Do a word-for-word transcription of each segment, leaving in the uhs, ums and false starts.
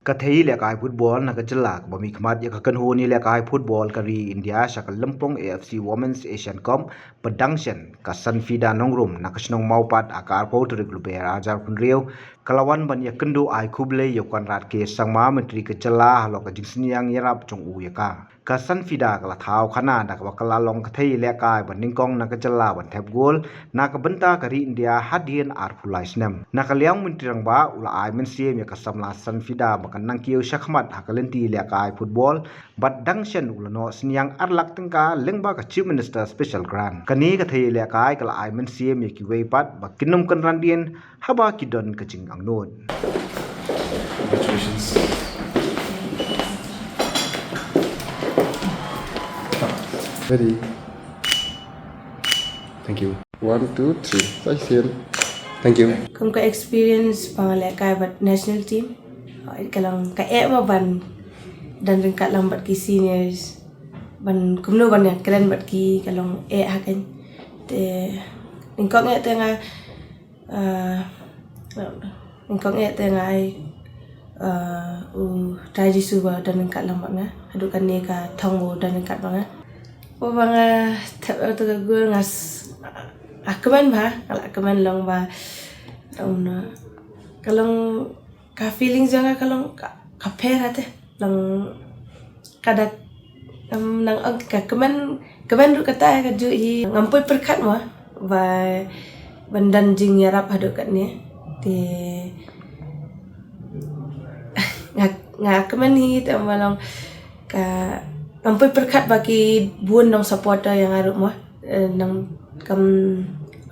Ka thei ïalehkai football na ka jylla kaba mihkhmat ïa ka kynhun ïalehkai football ka ri India sha ka lympung A F C Women's Asian Cup ba dang shen, ka Sanfida Nongrum na ka shnong Mawpat ha ka arphew tarik Lber arhajar khyndai, ka la wan ban ïakynduh ai khublei ïa u Conrad K Sangma, Myntri ka jylla, halor ka jingsynñiang ïarap jong u ïa ka. Ka Sanfida ka la thaw khana da kaba ka la long ka thei ïalehkai ba nyngkong na ka jylla ban thep gol na ka bynta ka ri India hadien arphew lai snem. Na ka liang u Myntri Rangbah u la ai mynsiem ïa ka samla Sanfida ba kan nang kiew shakhmat ha ka lynti ïalehkai football, bad dang shen u la noh synñiang ar lak tyngka lyngba ka Chief Minister Special Grant. Kane ka thei ïalehkai ka la ai mynsiem ïa kiwei pat ba kin ym kynran dien haba ki don ka jingangnud. Congratulations. Ready. Thank you. One, two, three. Sa shisien. Thank you. Kum ka experience ba nga lehkai bad national team, ka long ka eh ba ban don ryngkat lang bad ki seniors, ban kumno ban ïakren bad ki, ka long eh ha ka. Te nyngkong eh te nga, ah, nyngkong eh te nga ai, ah, u Trai Jisu ba don ryngkat lang bad nga, haduh kane ka thong ba u don ryngkat bad nga. Ba nga thep ïa katu ka gol nga s-, ah, kmen bha, nga la kmen long ba, um, ka long ka feeling jong nga ka long ka, ka pher ha te. Long ka dak, em, nang ong ka kmen, kmen ruh kata ka juh hi, ngam poi pyrkhat mo ba ban don jingïarap haduh katne. Te nga, nga kmen hi te mo long ka, ngam poi pyrkhat ba ki bun nong support ïa nga ruh mo. Eh, nang kam,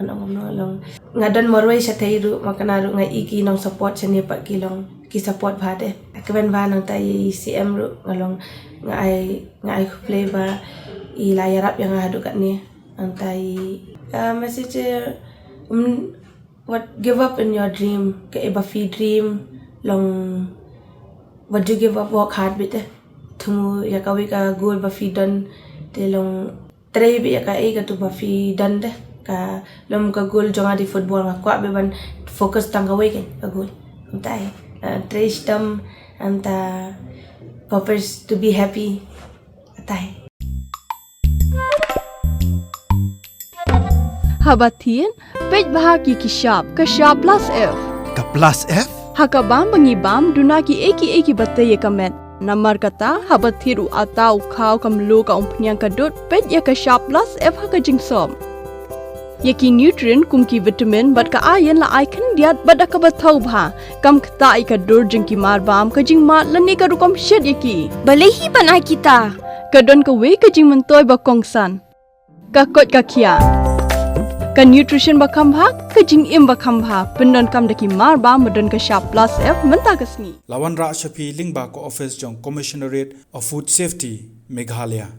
nang kam no long. Nga don marwei shatei ruh, ma kane ruh nga i ki nong support shane pat ki long, ki support bha te. Kmen bha nangta i C M ruh nga long, nga ai, nga ai khublei ba i la ïarap ïa nga haduh katne. Nangta i, ah, message, eh, um, what, give up in your dream, kaei ba phi dream, long, what you give up, work hard bit te. Thmu ïa kawei ka goal ba phi don, te long trei bit ïa kaei katu ba phi don te. Ka long ka goal jong nga dei football, nga kwah bit ban focus tang kawei ka, ka goal. Nangta i, ah, trei shitom, nangta purpose to be happy. Nangta i. Haba thied, peit bha ki ki shap, ka shap plus F. Ka plus F? Ha ka bam ba ngi bam, duna kiei kiei kiba tei ïa ka met. Namar kata, haba thied u atta, u khaw, ka mluh, ka umphniang, ka dud, peit ïa ka shap plus F ha ka jingsop. Ïa ki nutrient kum ki vitamin bad ka iron la ai khyndiat bad da kaba thaw bha. Kam ktah ïa ka dur jong ki mar bam, ka jingmad lane ka rukom shet ïa ki. Balei hi ban ai kita? Ka don kawei ka jingmyntoi ba kongsan. Ka koit ka khiah. Ka nutrition ba kham bha, ka jingim ba kham bha. Pyndonkam da ki mar bam ba don ka shap plus F mynta ka sngi. La wanrah sha phi lyngba ka office jong Commissionerate of Food Safety, Meghalaya.